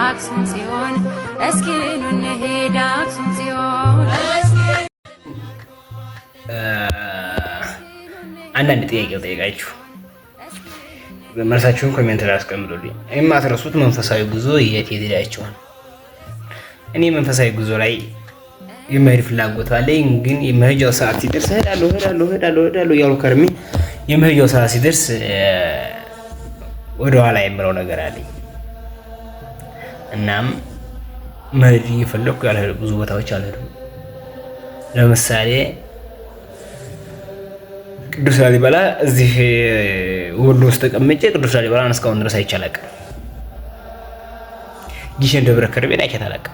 አክሱም ጽዮን፣ እስኪ ኑ እንሂድ አክሱም ጽዮን። አንዳንድ ጥያቄ ጠይቃችሁ መልሳችሁን comment ላይ አስቀምጡልኝ። የማትረሱት መንፈሳዊ ጉዞ የት የት ሄዳችኋል? እኔ መንፈሳዊ ጉዞ ላይ የመሄድ ፍላጎት አለኝ፣ ግን የመሄጃው ሰዓት ሲደርስ እሄዳለሁ እሄዳለሁ እሄዳለሁ እሄዳለሁ እያሉ ከርሜ የመሄጃው ሰዓት ሲደርስ ወደኋላ የምለው ነገር አለኝ። እናም መሄድ እየፈለኩ ብዙ ቦታዎች አልሄድም። ለምሳሌ ቅዱስ ላሊበላ እዚህ ወሎ ውስጥ ተቀምጬ ቅዱስ ላሊበላን እስካሁን ድረስ አይቼ አላውቅም። ጊሸን ደብረ ከርቤን አይቼ አላውቅም።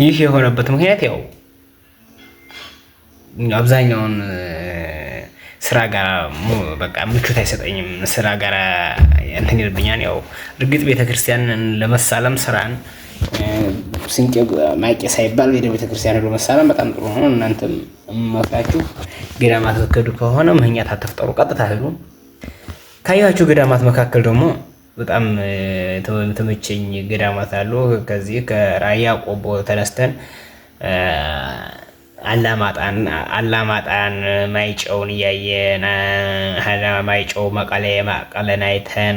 ይህ የሆነበት ምክንያት ያው አብዛኛውን ስራ ጋር በቃ ምቾት አይሰጠኝም። ስራ ጋር እንትን ይልብኛል። ያው እርግጥ ቤተክርስቲያንን ለመሳለም ስራን ስንቄ ማቄ ሳይባል ወደ ቤተክርስቲያን ሄዶ መሳለም በጣም ጥሩ ነው። እናንተም እመክራችሁ ገዳማት ብትሄዱ ከሆነ ምክንያት አትፍጠሩ፣ ቀጥታ ሄዱ። ካያችሁ ገዳማት መካከል ደግሞ በጣም የተመቸኝ ገዳማት አሉ። ከዚህ ከራያ ቆቦ ተነስተን አላማጣን ማይጨውን እያየን ማይጨው መቀሌ መቀለን አይተን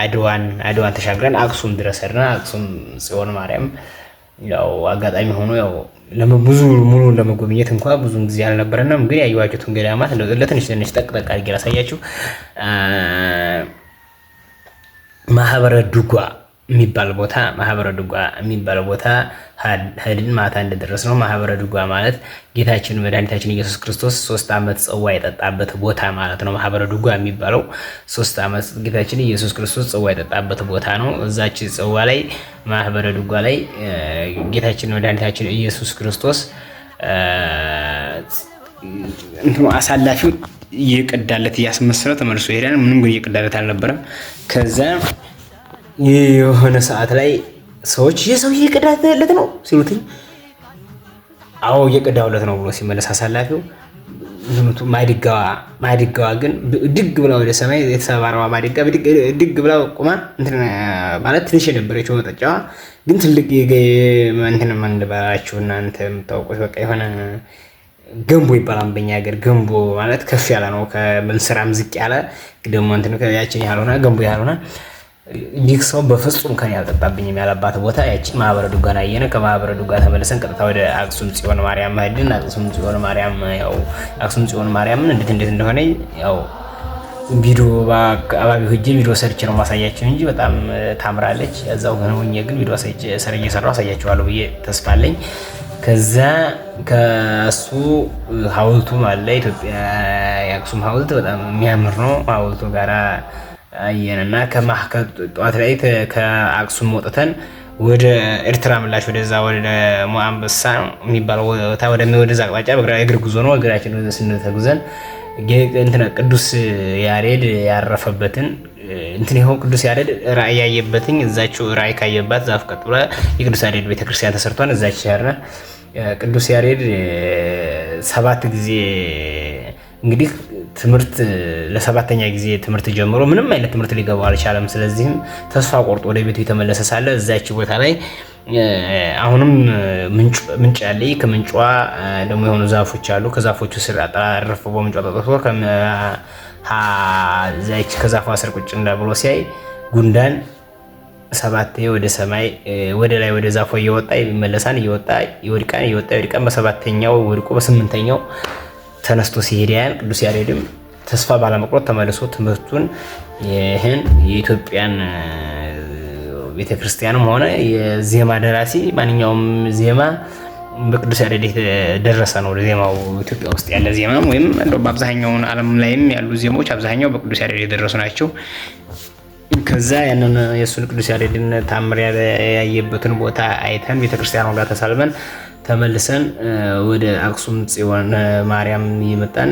አድዋን ተሻግረን አክሱም ድረስ ሄድን። አክሱም ጽዮን ማርያም ያው አጋጣሚ ሆኖ ያው ብዙ ሙሉን ለመጎብኘት እንኳ ብዙም ጊዜ አልነበረንም፣ ግን ያየኋቸውን ገዳማት ለትንሽ ትንሽ ጠቅጠቅ አድርጌ ላሳያችሁ። ማህበረ ድጓ የሚባል ቦታ ማህበረ ድጓ የሚባል ቦታ ሄድን። ማታ እንደደረስ ነው። ማህበረ ድጓ ማለት ጌታችን መድኃኒታችን ኢየሱስ ክርስቶስ 3 ዓመት ጽዋ የጠጣበት ቦታ ማለት ነው። ማህበረ ድጓ የሚባለው 3 ዓመት ጌታችን ኢየሱስ ክርስቶስ ጽዋ የጠጣበት ቦታ ነው። እዛች ጽዋ ላይ ማህበረ ድጓ ላይ ጌታችን መድኃኒታችን ኢየሱስ ክርስቶስ እንትኑ አሳላፊው እየቀዳለት እያስመሰለ ተመልሶ ይሄዳል። ምንም ግን እየቀዳለት አልነበረም። ከዛ የሆነ ሰዓት ላይ ሰዎች የሰው እየቀዳለት ነው ሲሉትኝ፣ አዎ እየቀዳሁለት ነው ብሎ ሲመለስ አሳላፊው ማድጋዋ ግን ድግ ብላ ወደ ሰማይ የተሰባረዋ ማድጋ ድግ ብላ ቁማ ማለት ትንሽ የነበረችው መጠጫዋ ግን ትልቅ እንትን ምን እናንተ የምታውቁት በቃ የሆነ ገንቦ ይባላል በእኛ ሀገር። ገንቦ ማለት ከፍ ያለ ነው፣ ከእንስራም ዝቅ ያለ ደግሞ እንትን ያችን ያልሆነ ገንቦ ያልሆነ ይህ ሰው በፍጹም ከኔ አልጠጣብኝም ያለባት ቦታ ያቺ ማህበረ ዱጋን አየነ። ከማህበረ ዱጋ ተመልሰን ቀጥታ ወደ አክሱም ጽዮን ማርያም ሄድን። አክሱም ጽዮን ማርያም ያው አክሱም ጽዮን ማርያምን እንዴት እንዴት እንደሆነ ያው ቪዲዮ በአካባቢው ሄጄ ቪዲዮ ሰርቼ ነው ማሳያችሁ እንጂ በጣም ታምራለች። እዛው ግን ሆኜ ግን ቪዲዮ እየሰራሁ አሳያችኋለሁ ብዬ ተስፋ አለኝ። ከዛ ከእሱ ሐውልቱም አለ። ኢትዮጵያ የአክሱም ሐውልት በጣም የሚያምር ነው። ሐውልቱ ጋራ አየንና ጠዋት ላይ ከአክሱም ወጥተን ወደ ኤርትራ ምላሽ ወደዛ ወደ ሞአንበሳ የሚባለው ቦታ ወደዛ አቅጣጫ እግር ጉዞ ነው። እግራችን ስንተጉዘን እንትን ቅዱስ ያሬድ ያረፈበትን እንትን ይኸው ቅዱስ ያሬድ ራእይ ያየበትኝ እዛችው ራእይ ካየባት ዛፍ ቀጥ ብላ የቅዱስ ያሬድ ቤተክርስቲያን ተሰርቷን እዛች ያርነ ቅዱስ ያሬድ 7 ጊዜ እንግዲህ ትምህርት ለሰባተኛ ጊዜ ትምህርት ጀምሮ ምንም አይነት ትምህርት ሊገባው አልቻለም። ስለዚህም ተስፋ ቆርጦ ወደ ቤቱ የተመለሰ ሳለ እዛች ቦታ ላይ አሁንም ምንጭ ያለ ከምንጯ ደግሞ የሆኑ ዛፎች አሉ። ከዛፎቹ ስር አጠራርፎ በምንጯ ጠጥቶ ከዛች ከዛፏ ስር ቁጭ እንዳብሎ ሲያይ ጉንዳን 7 ወደ ሰማይ ወደ ላይ ወደ ዛፏ እየወጣ ይመለሳል፣ እየወጣ ይወድቃል፣ እየወጣ ይወድቃል። በሰባተኛው ወድቆ በስምንተኛው ተነስቶ ሲሄድ ያያል። ቅዱስ ያሬድም ተስፋ ባለመቁረጥ ተመልሶ ትምህርቱን ይህን የኢትዮጵያን ቤተክርስቲያንም ሆነ የዜማ ደራሲ ማንኛውም ዜማ በቅዱስ ያሬድ የተደረሰ ነው። ዜማው ኢትዮጵያ ውስጥ ያለ ዜማ ወይም እንደው በአብዛኛውን ዓለም ላይም ያሉ ዜማዎች አብዛኛው በቅዱስ ያሬድ የደረሱ ናቸው። ከዛ ያንን የእሱን ቅዱስ ያሬድን ታምር ያየበትን ቦታ አይተን ቤተክርስቲያኑ ጋር ተሳልመን ተመልሰን ወደ አክሱም ጽዮን ማርያም እየመጣን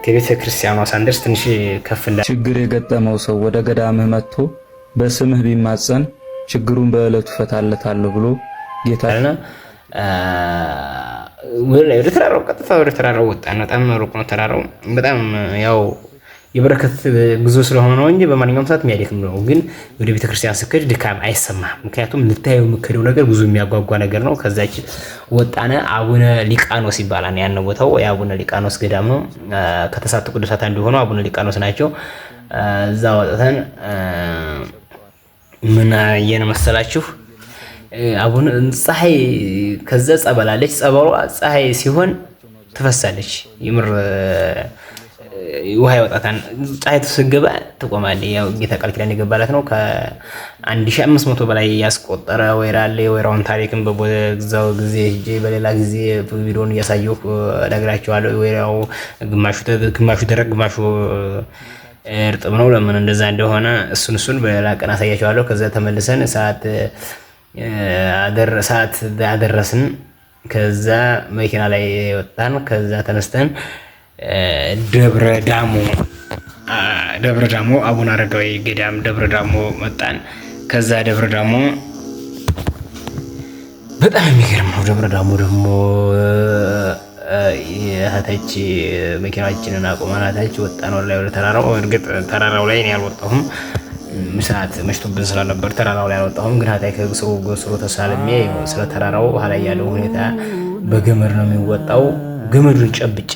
ከቤተ ክርስቲያኗ ሳንደርስ ትንሽ ከፍ እንዳ ችግር የገጠመው ሰው ወደ ገዳምህ መጥቶ በስምህ ቢማጸን ችግሩን በዕለቱ ፈታለታለሁ ብሎ ጌታ ወደ ተራራው ቀጥታ ወደ ተራራው ወጣን። በጣም ሩቅ ነው ተራራው። በጣም ያው የበረከት ጉዞ ስለሆነ ነው እንጂ በማንኛውም ሰዓት የሚያደክም ነው። ግን ወደ ቤተክርስቲያን ስትሄድ ድካም አይሰማህም። ምክንያቱም ልታየው የምትሄደው ነገር ብዙ የሚያጓጓ ነገር ነው። ከዛች ወጣነ። አቡነ ሊቃኖስ ይባላል ያን ቦታው የአቡነ ሊቃኖስ ገዳም ነው። ከተሳቱ ቅዱሳት አንዱ የሆነው አቡነ ሊቃኖስ ናቸው። እዛ ወጥተን ምን አየን መሰላችሁ? አቡነ ፀሐይ ከዛ ጸበላለች። ጸበሏ ፀሐይ ሲሆን ትፈሳለች። የምር ውሃ ይወጣታል። ፀሐይ ስትገባ ትቆማለች። ያው ጌታ ቃል ኪዳን የገባላት ነው። ከ1500 በላይ ያስቆጠረ ወይራ አለ። የወይራውን ታሪክን በዛው ጊዜ ሄጄ በሌላ ጊዜ ቪዲዮን እያሳየሁ እነግራችኋለሁ። ወይራው ግማሹ ደረቅ ግማሹ እርጥብ ነው። ለምን እንደዛ እንደሆነ እሱን በሌላ ቀን አሳያችኋለሁ። ከዛ ተመልሰን ሰዓት አደረስን። ከዛ መኪና ላይ ወጣን። ከዛ ተነስተን ደብረ ዳሞ ደብረ ዳሞ አቡነ አረጋዊ ገዳም ደብረ ዳሞ መጣን። ከዛ ደብረ ዳሞ በጣም የሚገርም ነው። ደብረ ዳሞ ደግሞ እህታች መኪናችንን አቁመን እህታች ወጣን ወደ ላይ ወደ ተራራው። እርግጥ ተራራው ላይ እኔ አልወጣሁም፣ ሰዓት መሽቶብን ስለነበር ተራራው ላይ አልወጣሁም። ግን እህታይ ከስሩ ስሩ ተሳልሜ ስለ ተራራው ላይ ያለው ሁኔታ በገመድ ነው የሚወጣው። ገመዱን ጨብጬ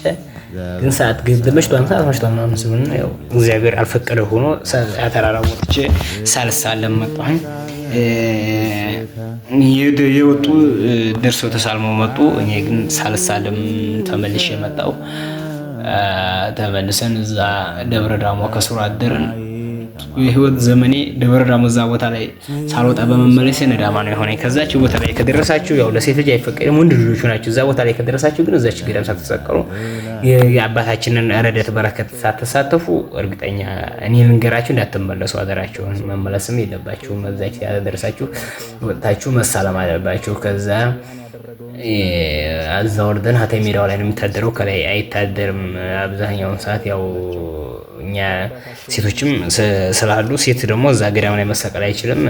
ግን ሰዓት መሽቷል፣ ሰዓት መሽቷል ምናምን ሲሆን ያው እግዚአብሔር አልፈቀደ ሆኖ ተራራው ወጥቼ ሳልሳለም መጣሁኝ። የወጡ ደርሰው ተሳልመው መጡ። እኔ ግን ሳልሳለም ተመልሼ መጣሁ። ተመልሰን እዛ ደብረ ዳሞ ከስሩ አደርን። የህይወት ዘመኔ ደብረ ዳሞ እዛ ቦታ ላይ ሳልወጣ በመመለሴ ነዳማ ነው የሆነኝ። ከዛች ቦታ ላይ ከደረሳችሁ ያው ለሴት ልጅ አይፈቀድም፣ ወንድ ልጆቹ ናቸው። እዛ ቦታ ላይ ከደረሳችሁ ግን እዛች ገዳም ሳትሰቀሉ የአባታችንን ረድኤት በረከት ሳትሳተፉ እርግጠኛ እኔ ልንገራችሁ እንዳትመለሱ አደራችሁን። መመለስም የለባችሁም። እዛች ያደረሳችሁ ወጥታችሁ መሳለም አለባችሁ። ከዛ እዛ ወርደን ሀታይ ሜዳው ላይ ነው የሚታደረው። ከላይ አይታደርም አብዛኛውን ሰዓት ያው እኛ ሴቶችም ስላሉ ሴት ደግሞ እዛ ገዳም ላይ መሰቀል አይችልም።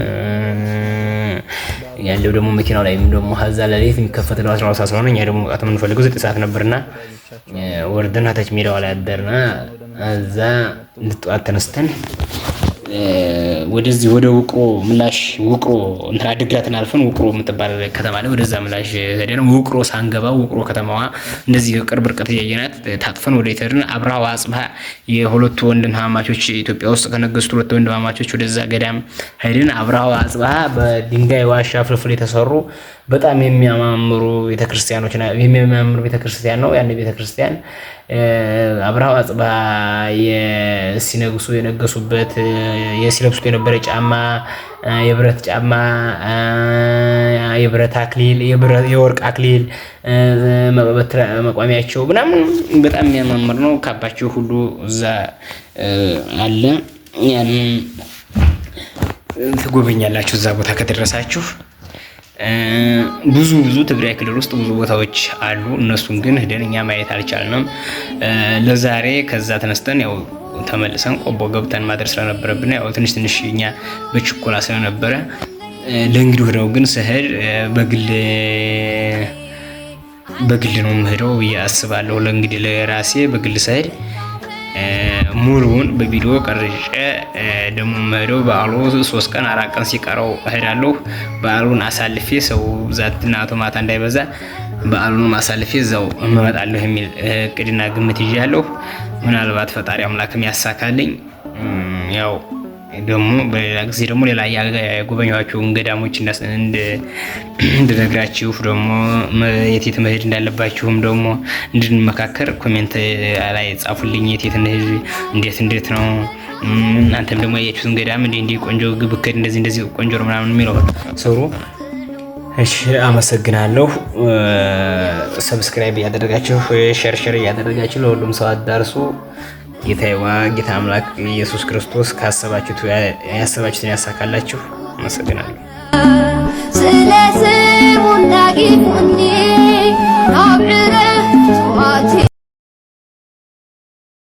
ያለው ደግሞ መኪናው ላይ ደግሞ ከዛ ለሌት የሚከፈትለው 12 ሰዓት ስለሆነ እኛ ደግሞ መውጣት የምንፈልገው 9 ሰዓት ነበርና ወርደን ታች ሜዳው ላይ አደርና እዛ ጠዋት ተነስተን ወደዚህ ወደ ውቅሮ ምላሽ ውቅሮ እንትና አድግራትን አልፈን ውቅሮ የምትባል ከተማ ላይ ወደዛ ምላሽ ሄደን ውቅሮ ሳንገባ ውቅሮ ከተማዋ እንደዚህ ቅርብ ርቀት እያየናት ታጥፈን ወደ ሄድን። አብርሃ ወአጽብሃ የሁለቱ ወንድማማቾች ኢትዮጵያ ውስጥ ከነገሱት ሁለቱ ወንድማማቾች ወደዛ ገዳም ሄድን። አብርሃ ወአጽብሃ በድንጋይ ዋሻ ፍልፍል የተሰሩ በጣም የሚያማምሩ ቤተክርስቲያኖች የሚያማምሩ ቤተክርስቲያን ነው። ያን ቤተክርስቲያን አብርሃ ወአጽብሃ ሲነግሱ የነገሱበት ሲለብሱት የነበረ ጫማ የብረት ጫማ፣ የብረት አክሊል፣ የወርቅ አክሊል፣ መቋሚያቸው ምናምን በጣም የሚያማምር ነው። ካባቸው ሁሉ እዛ አለ። ያንን ትጎበኛላችሁ እዛ ቦታ ከደረሳችሁ። ብዙ ብዙ ትግራይ ክልል ውስጥ ብዙ ቦታዎች አሉ። እነሱን ግን ሄደን እኛ ማየት አልቻልንም ለዛሬ። ከዛ ተነስተን ያው ተመልሰን ቆቦ ገብተን ማድረስ ስለነበረብን ያው ትንሽ ትንሽ እኛ በችኮላ ስለነበረ ለእንግዲህ ወደው ግን ስሄድ በግል በግል ነው የምሄደው ብዬ አስባለሁ። ለእንግዲህ ለራሴ በግል ስሄድ ሙሉውን በቪዲዮ ቀርጬ ደግሞ የምሄደው በዓሉ 3 ቀን 4 ቀን ሲቀረው እሄዳለሁ። በዓሉን አሳልፌ ሰው ብዛትና ማታ እንዳይበዛ በዓሉን አሳልፌ እዛው እመጣለሁ የሚል እቅድና ግምት ይዣለሁ። ምናልባት ፈጣሪ አምላክም ያሳካልኝ። ያው ደግሞ በሌላ ጊዜ ደግሞ ሌላ የጎበኘኋቸውን ገዳሞች እንድነግራችሁ ደግሞ የት የት መሄድ እንዳለባችሁም ደግሞ እንድንመካከር comment ላይ ጻፉልኝ። የት የት እንሂድ፣ እንዴት እንዴት ነው እናንተም ደግሞ ያያችሁትን ገዳም እንዲህ እንዲህ ቆንጆ ብክድ እንደዚህ እንደዚህ ቆንጆ ነው ምናምን የሚለው ስሩ። እሺ፣ አመሰግናለሁ። Subscribe እያደረጋችሁ share share እያደረጋችሁ ለሁሉም ሰው አዳርሱ። ጌታዬዋ ጌታ አምላክ ኢየሱስ ክርስቶስ ካሰባችሁት ያሰባችሁትን ያሳካላችሁ። አመሰግናለሁ። ስለ ስሙ እንዳጊፉኒ ናብ ዕረፍቱ ኣትዩ።